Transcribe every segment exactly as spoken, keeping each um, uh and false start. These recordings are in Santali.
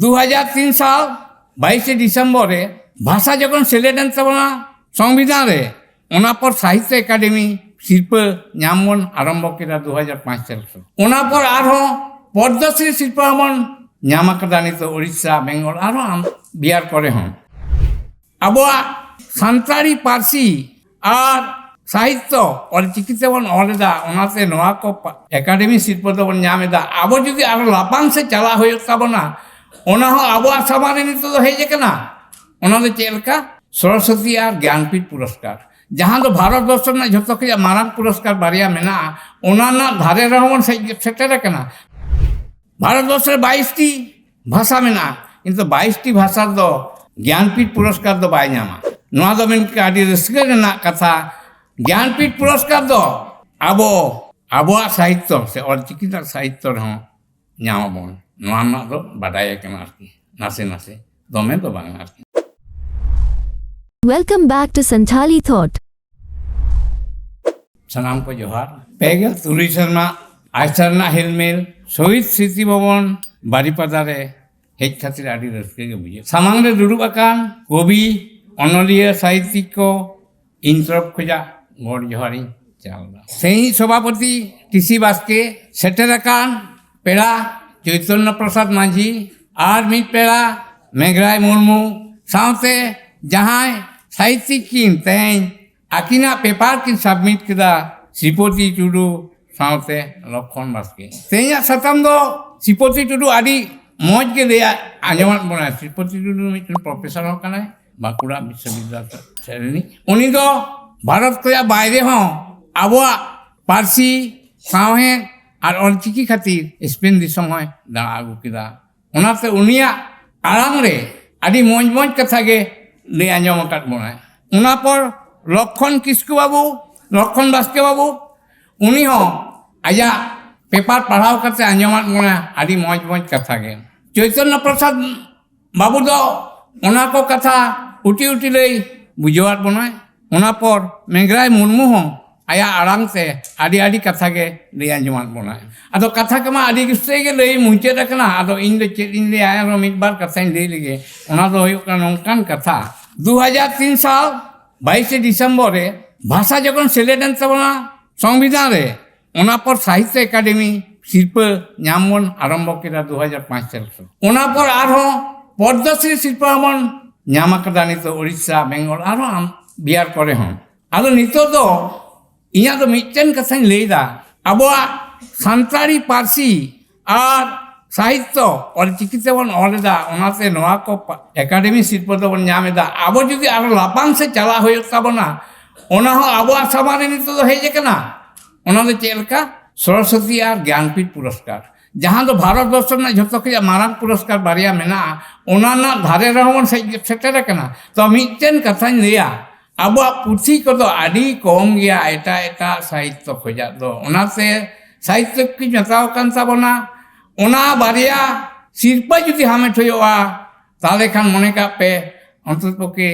ᱫᱩ ᱦᱟᱡᱟᱨ ᱛᱤᱱ ᱥᱟᱞ ᱵᱟᱭᱤᱥᱮ ᱰᱤᱥᱮᱢᱵᱚᱨ ᱨᱮ ᱵᱷᱟᱥᱟ ᱡᱚᱠᱷᱚᱱ ᱥᱮᱞᱮᱫ ᱮᱱ ᱛᱟᱵᱚᱱᱟ ᱥᱚᱝᱵᱤᱫᱷᱟᱱ ᱨᱮ, ᱚᱱᱟ ᱯᱚᱨ ᱥᱟᱦᱤᱛᱛᱚ ᱮᱠᱟᱰᱮᱢᱤ ᱥᱤᱨᱯᱟᱹ ᱧᱟᱢ ᱵᱚᱱ ᱟᱨᱟᱢᱵᱚ ᱠᱮᱫᱟ ᱫᱩ ᱦᱟᱡᱟᱨ ᱯᱟᱸᱪ ᱥᱟᱞ ᱠᱷᱚᱱ᱾ ᱚᱱᱟ ᱯᱚᱨ ᱟᱨᱦᱚᱸ ᱯᱚᱫᱽᱢᱚᱥᱨᱤ ᱥᱤᱨᱯᱟᱹ ᱦᱚᱸᱵᱚᱱ ᱧᱟᱢ ᱟᱠᱟᱫᱟ ᱱᱤᱛᱚᱜ ᱩᱲᱤᱥᱥᱟ, ᱵᱮᱝᱜᱚᱞ, ᱟᱨᱦᱚᱸ ᱟᱢ ᱵᱤᱦᱟᱨ ᱠᱚᱨᱮ ᱦᱚᱸ᱾ ᱟᱵᱚᱣᱟᱜ ᱥᱟᱱᱛᱟᱲᱤ ᱯᱟᱹᱨᱥᱤ ᱟᱨ ᱥᱟᱦᱤᱛᱛᱚ ᱚᱞᱪᱤᱠᱤ ᱛᱮᱵᱚᱱ ᱚᱞ ᱮᱫᱟ, ᱚᱱᱟᱛᱮ ᱱᱚᱣᱟ ᱠᱚ ᱯᱟ-, ᱮᱠᱟᱰᱮᱢᱤ ᱥᱤᱨᱯᱟᱹ ᱫᱚᱵᱚᱱ ᱧᱟᱢ ᱮᱫᱟ᱾ ᱟᱵᱚ ᱡᱩᱫᱤ ᱟᱨᱚ ᱞᱟᱯᱷᱟᱝ ᱥᱮᱫ ᱪᱟᱞᱟᱜ ᱦᱩᱭᱩᱜ ᱛᱟᱵᱚᱱᱟ, ᱚᱱᱟ ᱦᱚᱸ ᱟᱵᱚᱣᱟᱜ ᱥᱟᱢᱟᱝ ᱨᱮ ᱱᱤᱛᱚᱜ ᱫᱚ ᱦᱮᱡ ᱟᱠᱟᱱᱟ᱾ ᱚᱱᱟ ᱫᱚ ᱪᱮᱫ ᱞᱮᱠᱟ? ᱥᱚᱨᱚᱥᱚᱛᱤ ᱟᱨ ᱜᱮᱭᱟᱱᱯᱤᱴ ᱯᱩᱨᱚᱥᱠᱟᱨ, ᱡᱟᱦᱟᱸ ᱫᱚ ᱵᱷᱟᱨᱚᱛ ᱵᱚᱨᱥᱚ ᱨᱮᱱᱟᱜ ᱡᱷᱚᱛᱚ ᱠᱷᱚᱱᱟᱜ ᱢᱟᱨᱟᱝ ᱯᱩᱨᱚᱥᱠᱟᱨ ᱵᱟᱨᱭᱟ ᱢᱮᱱᱟᱜᱼᱟ, ᱚᱱᱟ ᱨᱮᱱᱟᱜ ᱫᱷᱟᱨᱮ ᱨᱮᱦᱚᱸ ᱵᱚᱱ ᱥᱮᱡ-, ᱥᱮᱴᱮᱨ ᱟᱠᱟᱱᱟ᱾ ᱵᱷᱟᱨᱚᱛ ᱵᱚᱨᱥᱚ ᱨᱮ ᱵᱟᱭᱤᱥ ᱴᱤ ᱵᱷᱟᱥᱟ ᱢᱮᱱᱟᱜᱼᱟ, ᱠᱤᱱᱛᱩ ᱵᱟᱭᱤᱥ ᱴᱤ ᱵᱷᱟᱥᱟ ᱨᱮᱫᱚ ᱜᱮᱭᱟᱱᱯᱤᱴ ᱯᱩᱨᱚᱥᱠᱟᱨ ᱫᱚ ᱵᱟᱭ ᱧᱟᱢᱟ᱾ ᱱᱚᱣᱟ ᱫᱚ ᱢᱤᱫᱴᱟᱝ ᱟᱹᱰᱤ ᱨᱟᱹᱥᱠᱟᱹ ᱨᱮᱱᱟᱜ ᱠᱟᱛᱷᱟ᱾ ᱜᱮᱭᱟᱱᱯᱤᱴ ᱯᱩᱨᱚᱥᱠᱟᱨ ᱫᱚ ᱟᱵᱚ, ᱟᱵᱚᱣᱟᱜ ᱥᱟᱦᱤᱛᱛᱚ ᱥᱮ ᱚᱞᱪᱤᱠᱤ ᱨᱮᱱᱟᱜ ᱥᱟᱦᱤᱛᱛᱚ ᱨᱮᱦᱚᱸ ᱧᱟᱢ ᱟᱵᱚᱱ, ᱱᱚᱣᱟ ᱨᱮᱱᱟᱜ ᱫᱚ ᱵᱟᱰᱟᱭ ᱟᱠᱟᱱᱟ ᱟᱨᱠᱤ, ᱱᱟᱥᱮ ᱱᱟᱥᱮ, ᱫᱚᱢᱮ ᱫᱚ ᱵᱟᱝ ᱟᱨᱠᱤ᱾ Welcome back to Santhali Thought. ᱥᱟᱱᱟᱢ ᱠᱚ ᱡᱚᱦᱟᱨ᱾ ᱯᱮ ᱜᱮᱞ ᱛᱩᱨᱩᱭ ᱥᱮᱨᱢᱟ ᱟᱭᱥᱟ ᱨᱮᱱᱟᱜ ᱦᱮᱞᱢᱮᱞ ᱥᱚᱦᱤᱫ ᱥᱢᱨᱤᱛᱤ ᱵᱷᱚᱵᱚᱱ ᱵᱟᱨᱤᱯᱟᱫᱟ ᱨᱮ ᱦᱮᱡ ᱠᱷᱟᱹᱛᱤᱨ ᱟᱹᱰᱤ ᱨᱟᱹᱥᱠᱟᱹ ᱜᱮ ᱵᱩᱡᱷᱟᱹᱜ᱾ ᱥᱟᱢᱟᱝ ᱨᱮ ᱫᱩᱲᱩᱵ ᱟᱠᱟᱱ ᱠᱚᱵᱤ, ᱚᱱᱚᱞᱤᱭᱟᱹ, ᱥᱟᱦᱤᱛᱭᱤᱠ ᱠᱚ, ᱤᱧ ᱛᱚᱨᱚᱯ ᱠᱷᱚᱱᱟᱜ ᱜᱚᱰ ᱡᱚᱦᱟᱨᱤᱧ ᱪᱟᱞ ᱮᱫᱟ᱾ ᱛᱮᱦᱮᱧ ᱥᱚᱵᱷᱟᱯᱚᱛᱤ ᱴᱤ ᱥᱤ ᱵᱟᱥᱠᱮ, ᱥᱮᱴᱮᱨ ᱟᱠᱟᱱ ᱯᱮᱲᱟ ᱪᱳᱭᱛᱚᱱᱱᱚ ᱯᱨᱚᱥᱟᱫᱽ ᱢᱟᱹᱡᱷᱤ ᱟᱨ ᱢᱤᱫ ᱯᱮᱲᱟ ᱢᱮᱜᱷᱨᱟᱭ ᱢᱩᱨᱢᱩ ᱥᱟᱶᱛᱮ ᱡᱟᱦᱟᱸᱭ ᱥᱟᱦᱤᱛᱭᱤᱠ ᱠᱤᱱ ᱛᱮᱦᱮᱧ ᱟᱹᱠᱤᱱᱟᱜ ᱯᱮᱯᱟᱨ ᱠᱤᱱ ᱥᱟᱵᱢᱤᱴ ᱠᱮᱫᱟ, ᱥᱨᱤᱯᱚᱛᱤ ᱴᱩᱰᱩ ᱥᱟᱶᱛᱮ ᱞᱚᱠᱠᱷᱚᱱ ᱵᱟᱥᱠᱮ᱾ ᱛᱮᱦᱮᱧᱟᱜ ᱥᱟᱛᱟᱢ ᱫᱚ ᱥᱨᱤᱯᱚᱛᱤ ᱴᱩᱰᱩ ᱟᱹᱰᱤ ᱢᱚᱡᱽ ᱜᱮ ᱞᱟᱹᱭ ᱟᱸᱡᱚᱢᱟᱫ ᱵᱚᱱᱟᱭ᱾ ᱥᱨᱤᱯᱚᱛᱤ ᱴᱩᱰᱩ ᱢᱤᱫᱴᱮᱱ ᱯᱨᱚᱯᱷᱮᱥᱚᱨ ᱦᱚᱸ ᱠᱟᱱᱟᱭ ᱵᱟᱸᱠᱩᱲᱟ ᱵᱤᱥᱥᱚᱵᱤᱫᱽᱫᱟᱞᱚᱭ ᱥᱮᱫ ᱨᱤᱱᱤᱡ᱾ ᱩᱱᱤ ᱫᱚ ᱵᱷᱟᱨᱚᱛ ᱠᱷᱚᱱᱟᱜ ᱵᱟᱭᱨᱮ ᱦᱚᱸ ᱟᱵᱚᱣᱟᱜ ᱯᱟᱹᱨᱥᱤ, ᱥᱟᱶᱦᱮᱫ ᱟᱨ ᱚᱞᱪᱤᱠᱤ ᱠᱷᱟᱹᱛᱤᱨ ᱥᱯᱮᱱ ᱫᱤᱥᱚᱢ ᱦᱚᱸᱭ ᱫᱟᱬᱟ ᱟᱹᱜᱩ ᱠᱮᱫᱟ᱾ ᱚᱱᱟᱛᱮ ᱩᱱᱤᱭᱟᱜ ᱟᱲᱟᱝ ᱨᱮ ᱟᱹᱰᱤ ᱢᱚᱡᱽ ᱢᱚᱡᱽ ᱠᱟᱛᱷᱟ ᱜᱮ ᱞᱟᱹᱭ ᱟᱸᱡᱚᱢ ᱟᱠᱟᱫ ᱵᱚᱱᱟᱭ᱾ ᱚᱱᱟ ᱯᱚᱨ ᱞᱚᱠᱠᱷᱚᱱ ᱠᱤᱥᱠᱩ ᱵᱟᱹᱵᱩ, ᱞᱚᱠᱠᱷᱚᱱ ᱵᱟᱥᱠᱮ ᱵᱟᱹᱵᱩ, ᱩᱱᱤ ᱦᱚᱸ ᱟᱡᱟᱜ ᱯᱮᱯᱟᱨ ᱯᱟᱲᱦᱟᱣ ᱠᱟᱛᱮ ᱟᱸᱡᱚᱢᱟᱫ ᱵᱚᱱᱟ ᱟᱹᱰᱤ ᱢᱚᱡᱽ ᱢᱚᱡᱽ ᱠᱟᱛᱷᱟ ᱜᱮ᱾ ᱪᱳᱭᱛᱚᱱᱱᱚ ᱯᱨᱚᱥᱟᱫᱽ ᱵᱟᱹᱵᱩ ᱫᱚ ᱚᱱᱟ ᱠᱚ ᱠᱟᱛᱷᱟ ᱩᱴᱤ ᱩᱴᱤ ᱞᱟᱹᱭ ᱵᱩᱡᱷᱟᱹᱣᱟᱫ ᱵᱚᱱᱟᱭ᱾ ᱚᱱᱟ ᱯᱚᱨ ᱢᱮᱜᱷᱨᱟᱭ ᱢᱩᱨᱢᱩ ᱦᱚᱸ ᱟᱭᱟᱜ ᱟᱲᱟᱝ ᱛᱮ ᱟᱹᱰᱤ ᱟᱹᱰᱤ ᱠᱟᱛᱷᱟ ᱜᱮ ᱞᱟᱹᱭ ᱟᱸᱡᱚᱢᱟᱫ ᱵᱚᱱᱟᱭ᱾ ᱟᱫᱚ ᱠᱟᱛᱷᱟ ᱠᱚᱢᱟ ᱟᱹᱰᱤ ᱩᱥᱛᱟᱹᱭ ᱜᱮ ᱞᱟᱹᱭ ᱢᱩᱪᱟᱹᱫ ᱟᱠᱟᱱᱟ, ᱟᱫᱚ ᱤᱧ ᱫᱚ ᱪᱮᱫ ᱤᱧ ᱞᱟᱹᱭᱟ, ᱟᱨᱦᱚᱸ ᱢᱤᱫ ᱵᱟᱨ ᱠᱟᱛᱷᱟᱧ ᱞᱟᱹᱭ ᱞᱮᱜᱮ᱾ ᱚᱱᱟ ᱫᱚ ᱦᱩᱭᱩᱜ ᱠᱟᱱᱟ ᱱᱚᱝᱠᱟᱱ ᱠᱟᱛᱷᱟ, ᱫᱩ ᱦᱟᱡᱟᱨ ᱛᱤᱱ ᱥᱟᱞ ᱵᱟᱭᱤᱥᱮ ᱰᱤᱥᱮᱢᱵᱚᱨ ᱨᱮ ᱵᱷᱟᱥᱟ ᱡᱚᱠᱷᱚᱱ ᱥᱮᱞᱮᱫ ᱮᱱ ᱛᱟᱵᱚᱱᱟ ᱥᱚᱝᱵᱤᱫᱷᱟᱱ ᱨᱮ, ᱚᱱᱟ ᱯᱚᱨ ᱥᱟᱦᱤᱛᱛᱚ ᱮᱠᱟᱰᱮᱢᱤ ᱥᱤᱨᱯᱟᱹ ᱧᱟᱢ ᱵᱚᱱ ᱟᱨᱟᱢᱵᱚ ᱠᱮᱫᱟ ᱫᱩ ᱦᱟᱡᱟᱨ ᱯᱟᱸᱪ ᱥᱟᱞ ᱠᱷᱚᱱ᱾ ᱚᱱᱟ ᱯᱚᱨ ᱟᱨᱦᱚᱸ ᱯᱚᱫᱽᱢᱚᱥᱨᱤ ᱥᱤᱨᱯᱟᱹ ᱦᱚᱸᱵᱚᱱ ᱧᱟᱢ ᱟᱠᱟᱫᱟ ᱱᱤᱛᱚᱜ ᱳᱰᱤᱥᱟ, ᱵᱮᱝᱜᱚᱞ, ᱟᱨᱦᱚᱸ ᱟᱢ ᱵᱤᱦᱟᱨ ᱠᱚᱨᱮ ᱦᱚᱸ᱾ ᱟᱫᱚ ᱱᱤᱛᱚᱜ ᱫᱚ ᱤᱧᱟᱹᱜ ᱫᱚ ᱢᱤᱫᱴᱮᱱ ᱠᱟᱛᱷᱟᱧ ᱞᱟᱹᱭᱫᱟ, ᱟᱵᱚᱣᱟᱜ ᱥᱟᱱᱛᱟᱲᱤ ᱯᱟᱹᱨᱥᱤ ᱟᱨ ᱥᱟᱦᱤᱛᱛᱚ ᱚᱞᱪᱤᱠᱤ ᱛᱮᱵᱚᱱ ᱚᱞ ᱮᱫᱟ, ᱚᱱᱟᱛᱮ ᱱᱚᱣᱟ ᱠᱚ ᱯᱟ-, ᱮᱠᱟᱰᱮᱢᱤ ᱥᱤᱨᱯᱟᱹ ᱫᱚᱵᱚᱱ ᱧᱟᱢ ᱮᱫᱟ᱾ ᱟᱵᱚ ᱡᱩᱫᱤ ᱟᱨᱚ ᱞᱟᱯᱷᱟᱝ ᱥᱮᱫ ᱪᱟᱞᱟᱜ ᱦᱩᱭᱩᱜ ᱛᱟᱵᱚᱱᱟ, ᱚᱱᱟ ᱦᱚᱸ ᱟᱵᱚᱣᱟᱜ ᱥᱟᱢᱟᱝ ᱨᱮ ᱱᱤᱛᱚᱜ ᱫᱚ ᱦᱮᱡ ᱟᱠᱟᱱᱟ᱾ ᱚᱱᱟ ᱫᱚ ᱪᱮᱫ ᱞᱮᱠᱟ? ᱥᱚᱨᱚᱥᱚᱛᱤ ᱟᱨ ᱜᱮᱭᱟᱱᱯᱤᱴ ᱯᱩᱨᱚᱥᱠᱟᱨ, ᱡᱟᱦᱟᱸ ᱫᱚ ᱵᱷᱟᱨᱚᱛ ᱵᱚᱨᱥᱚ ᱨᱮᱱᱟᱜ ᱡᱷᱚᱛᱚ ᱠᱷᱚᱱᱟᱜ ᱢᱟᱨᱟᱝ ᱯᱩᱨᱚᱥᱠᱟᱨ ᱵᱟᱨᱭᱟ ᱢᱮᱱᱟᱜᱼᱟ, ᱚᱱᱟ ᱨᱮᱱᱟᱜ ᱫᱷᱟᱨᱮ ᱨᱮᱦᱚᱸ ᱵᱚᱱ ᱥᱮᱡ-, ᱥᱮᱴᱮᱨ ᱟᱠᱟᱱᱟ᱾ ᱛᱚ ᱢᱤᱫᱴᱮᱱ ᱠᱟᱛᱷᱟᱧ ᱞᱟᱹᱭᱟ, ᱟᱵᱚᱣᱟᱜ ᱯᱩᱛᱷᱤ ᱠᱚᱫᱚ ᱟᱹᱰᱤ ᱠᱚᱢ ᱜᱮᱭᱟ ᱮᱴᱟᱜ ᱮᱴᱟᱜ ᱥᱟᱦᱤᱛᱛᱚ ᱠᱷᱚᱡᱟᱜ ᱫᱚ᱾ ᱚᱱᱟᱛᱮ ᱥᱟᱦᱤᱛᱛᱚ ᱠᱤᱱ ᱢᱮᱛᱟᱣ ᱠᱟᱱ ᱛᱟᱵᱚᱱᱟ, ᱚᱱᱟ ᱵᱟᱨᱭᱟ ᱥᱤᱨᱯᱟᱹ ᱡᱩᱫᱤ ᱦᱟᱢᱮᱴ ᱦᱩᱭᱩᱜᱼᱟ, ᱛᱟᱦᱚᱞᱮ ᱠᱷᱟᱱ ᱢᱚᱱᱮ ᱠᱟᱜ ᱯᱮ, ᱚᱱᱛᱚᱛᱚ ᱯᱚᱠᱠᱷᱮ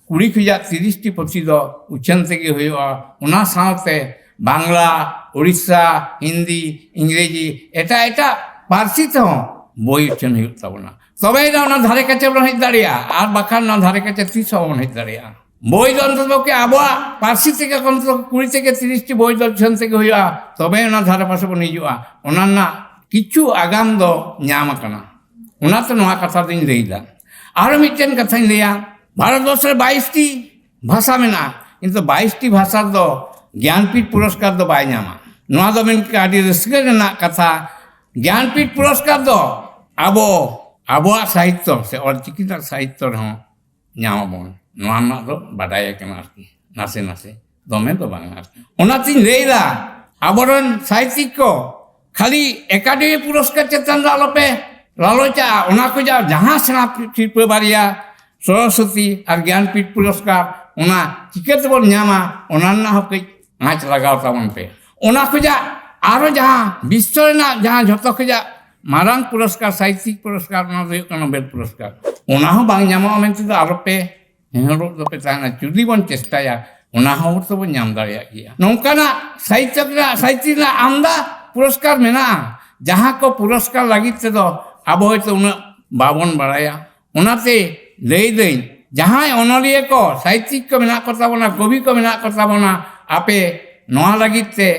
ᱠᱩᱲᱤ ᱠᱷᱚᱡᱟᱜ ᱛᱤᱨᱤᱥ ᱴᱤ ᱯᱩᱛᱷᱤ ᱫᱚ ᱩᱪᱷᱟᱹᱱ ᱛᱮᱜᱮ ᱦᱩᱭᱩᱜᱼᱟ᱾ ᱚᱱᱟ ᱥᱟᱶᱛᱮ ᱵᱟᱝᱞᱟ, ᱩᱲᱤᱥᱥᱟ, ᱦᱤᱱᱫᱤ, ᱤᱝᱨᱮᱡᱤ, ᱮᱴᱟᱜ ᱮᱴᱟᱜ ᱯᱟᱹᱨᱥᱤ ᱛᱮᱦᱚᱸ ᱵᱳᱭ ᱩᱪᱷᱟᱹᱱ ᱦᱩᱭᱩᱜ ᱛᱟᱵᱚᱱᱟ᱾ ᱛᱚᱵᱮ ᱫᱚ ᱚᱱᱟ ᱫᱷᱟᱨᱮ ᱠᱟᱪᱷᱮ ᱵᱚᱱ ᱦᱮᱡ ᱫᱟᱲᱮᱭᱟᱜᱼᱟ, ᱟᱨ ᱵᱟᱠᱷᱟᱱ ᱚᱱᱟ ᱫᱷᱟᱨᱮ ᱠᱟᱪᱷᱮ ᱛᱤᱥ ᱦᱚᱸ ᱵᱟᱵᱚᱱ ᱦᱮᱡ ᱫᱟᱲᱮᱭᱟᱜᱼᱟ᱾ ᱵᱳᱭ ᱫᱚ ᱚᱱᱛᱚᱛᱚ ᱯᱚᱠᱠᱷᱮ ᱟᱵᱚᱣᱟᱜ ᱯᱟᱹᱨᱥᱤ ᱛᱮᱜᱮ ᱚᱱᱛᱚᱛᱚ ᱠᱩᱲᱤ ᱛᱷᱮᱠᱮ ᱛᱤᱨᱤᱥ ᱴᱤ ᱵᱳᱭ ᱫᱚ ᱩᱪᱷᱟᱹᱱ ᱛᱮᱜᱮ ᱦᱩᱭᱩᱜᱼᱟ, ᱛᱚᱵᱮ ᱚᱱᱟ ᱫᱷᱟᱨᱮ ᱯᱟᱥᱮ ᱵᱚᱱ ᱦᱤᱡᱩᱜᱼᱟ᱾ ᱚᱱᱟ ᱨᱮᱱᱟᱜ ᱠᱤᱪᱷᱩ ᱟᱜᱟᱢ ᱫᱚ ᱧᱟᱢ ᱟᱠᱟᱱᱟ᱾ ᱚᱱᱟᱛᱮ ᱱᱚᱣᱟ ᱠᱟᱛᱷᱟ ᱫᱚᱧ ᱞᱟᱹᱭᱫᱟ᱾ ᱟᱨᱚ ᱢᱤᱫᱴᱮᱱ ᱠᱟᱛᱷᱟᱧ ᱞᱟᱹᱭᱟ, ᱵᱷᱟᱨᱚᱛᱵᱚᱨᱥᱚ ᱨᱮ ᱵᱟᱭᱤᱥ ᱴᱤ ᱵᱷᱟᱥᱟ ᱢᱮᱱᱟᱜᱼᱟ, ᱠᱤᱱᱛᱩ ᱵᱟᱭᱤᱥ ᱴᱤ ᱵᱷᱟᱥᱟ ᱫᱚ ᱜᱮᱭᱟᱱᱯᱤᱴ ᱯᱩᱨᱚᱥᱠᱟᱨ ᱫᱚ ᱵᱟᱭ ᱧᱟᱢᱟ᱾ ᱱᱚᱣᱟ ᱫᱚ ᱢᱮᱱ ᱟᱹᱰᱤ ᱨᱟᱹᱥᱠᱟᱹ ᱨᱮᱱᱟᱜ ᱠᱟᱛᱷᱟ᱾ ᱜᱮᱭᱟᱱᱯᱤᱴ ᱯᱩᱨᱚᱥᱠᱟᱨ ᱫᱚ ᱟᱵᱚ, ᱟᱵᱚᱣᱟᱜ ᱥᱟᱦᱤᱛᱛᱚ ᱥᱮ ᱚᱞᱪᱤᱠᱤ ᱨᱮᱱᱟᱜ ᱥᱟᱦᱤᱛᱛᱚ ᱨᱮᱦᱚᱸ ᱧᱟᱢ ᱟᱵᱚᱱ, ᱱᱚᱣᱟ ᱨᱮᱱᱟᱜ ᱫᱚ ᱵᱟᱰᱟᱭ ᱟᱠᱟᱱᱟ ᱟᱨᱠᱤ, ᱱᱟᱥᱮ ᱱᱟᱥᱮ, ᱫᱚᱢᱮ ᱫᱚ ᱵᱟᱝ ᱟᱨᱠᱤ᱾ ᱚᱱᱟᱛᱤᱧ ᱞᱟᱹᱭᱫᱟ, ᱟᱵᱚᱨᱮᱱ ᱥᱟᱦᱤᱛᱭᱤᱠ ᱠᱚ ᱠᱷᱟᱹᱞᱤ ᱮᱠᱟᱰᱮᱢᱤ ᱯᱩᱨᱚᱥᱠᱟᱨ ᱪᱮᱛᱟᱱ ᱫᱚ ᱟᱞᱚᱯᱮ ᱞᱟᱞᱚᱪᱟᱜᱼᱟ᱾ ᱚᱱᱟ ᱠᱷᱚᱡᱟᱜ ᱡᱟᱦᱟᱸ ᱥᱮᱬᱟ ᱥᱤᱨᱯᱟᱹ ᱵᱟᱨᱭᱟ, ᱥᱚᱨᱚᱥᱚᱛᱤ ᱟᱨ ᱜᱮᱭᱟᱱᱯᱤᱴ ᱯᱩᱨᱚᱥᱠᱟᱨ, ᱚᱱᱟ ᱪᱤᱠᱟᱹ ᱛᱮᱵᱚᱱ ᱧᱟᱢᱟ, ᱚᱱᱟ ᱨᱮᱱᱟᱜ ᱦᱚᱸ ᱠᱟᱹᱡ ᱟᱸᱪ ᱞᱟᱜᱟᱣ ᱛᱟᱵᱚᱱ ᱯᱮ᱾ ᱚᱱᱟ ᱠᱷᱚᱡᱟᱜ ᱟᱨᱚ ᱡᱟᱦᱟᱸ ᱵᱤᱥᱥᱚ ᱨᱮᱱᱟᱜ ᱡᱟᱦᱟᱸ ᱡᱷᱚᱛᱚ ᱠᱷᱚᱡᱟᱜ ᱢᱟᱨᱟᱝ ᱯᱩᱨᱚᱥᱠᱟᱨ, ᱥᱟᱦᱤᱛᱭᱤᱠ ᱯᱩᱨᱚᱥᱠᱟᱨ, ᱚᱱᱟ ᱫᱚ ᱦᱩᱭᱩᱜ ᱠᱟᱱᱟ ᱱᱳᱵᱮᱞ ᱯᱩᱨᱚᱥᱠᱟᱨ᱾ ᱚᱱᱟ ᱦᱚᱸ ᱵᱟᱝ ᱧᱟᱢᱚᱜᱼᱟ ᱢᱮᱱᱛᱮ ᱫᱚ ᱟᱞᱚᱯᱮ ᱦᱮᱦᱚᱸᱰᱚᱜ ᱫᱚᱯᱮ ᱛᱟᱦᱮᱱᱟ᱾ ᱡᱩᱫᱤ ᱵᱚᱱ ᱪᱮᱥᱴᱟᱭᱟ, ᱚᱱᱟ ᱦᱚᱸ ᱛᱚᱵᱚᱱ ᱧᱟᱢ ᱫᱟᱲᱮᱭᱟᱜ ᱜᱮᱭᱟ᱾ ᱱᱚᱝᱠᱟᱱᱟᱜ ᱥᱟᱦᱤᱛᱭᱚ ᱨᱮᱱᱟᱜ, ᱥᱟᱦᱤᱛᱭᱚ ᱨᱮᱱᱟᱜ ᱟᱢᱫᱟ ᱯᱩᱨᱚᱥᱠᱟᱨ ᱢᱮᱱᱟᱜᱼᱟ, ᱡᱟᱦᱟᱸ ᱠᱚ ᱯᱩᱨᱚᱥᱠᱟᱨ ᱞᱟᱹᱜᱤᱫ ᱛᱮᱫᱚ ᱟᱵᱚ ᱦᱚᱭᱛᱳ ᱩᱱᱟᱹᱜ ᱵᱟᱵᱚᱱ ᱵᱟᱲᱟᱭᱟ᱾ ᱚᱱᱟᱛᱮ ᱞᱟᱹᱭᱫᱟᱹᱧ, ᱡᱟᱦᱟᱸᱭ ᱚᱱᱚᱞᱤᱭᱟᱹ ᱠᱚ, ᱥᱟᱦᱤᱛᱭᱤᱠ ᱠᱚ ᱢᱮᱱᱟᱜ ᱠᱚ ᱛᱟᱵᱚᱱᱟ, ᱠᱚᱵᱤ ᱠᱚ ᱢᱮᱱᱟᱜ ᱠᱚ ᱛᱟᱵᱚᱱᱟ, ᱟᱯᱮ ᱱᱚᱣᱟ ᱞᱟᱹᱜᱤᱫ ᱛᱮ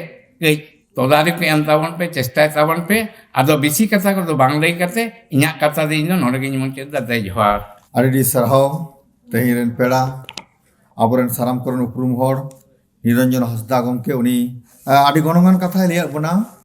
ᱠᱟᱹᱡ ᱛᱚᱫᱟᱨᱚᱠᱤ ᱮᱢ ᱛᱟᱵᱚᱱ ᱯᱮ, ᱪᱮᱥᱴᱟᱭ ᱛᱟᱵᱚᱱ ᱯᱮ᱾ ᱟᱫᱚ ᱵᱮᱥᱤ ᱠᱟᱛᱷᱟ ᱠᱚᱫᱚ ᱵᱟᱝ ᱞᱟᱹᱭ ᱠᱟᱛᱮ ᱤᱧᱟᱹᱜ ᱠᱟᱛᱷᱟ ᱫᱚ ᱤᱧ ᱫᱚ ᱱᱚᱰᱮ ᱜᱤᱧ ᱢᱩᱪᱟᱹᱫ ᱮᱫᱟ᱾ ᱫᱮ ᱡᱚᱦᱟᱨ᱾ ᱟᱹᱰᱤ ᱟᱹᱰᱤ ᱥᱟᱨᱦᱟᱣ ᱛᱮᱦᱮᱧ ᱨᱮᱱ ᱯᱮᱲᱟ, ᱟᱵᱚᱨᱮᱱ ᱥᱟᱱᱟᱢ ᱠᱚᱨᱮᱱ ᱩᱯᱨᱩᱢ ᱦᱚᱲ ᱱᱤᱨᱚᱧᱡᱚᱱ ᱦᱟᱸᱥᱫᱟ ᱜᱚᱢᱠᱮ, ᱩᱱᱤ, ᱟ, ᱟᱹᱰᱤ ᱜᱚᱱᱚᱝᱟᱱ ᱠᱟᱛᱷᱟᱭ ᱞᱟᱹᱭᱟᱫ ᱵᱚᱱᱟ᱾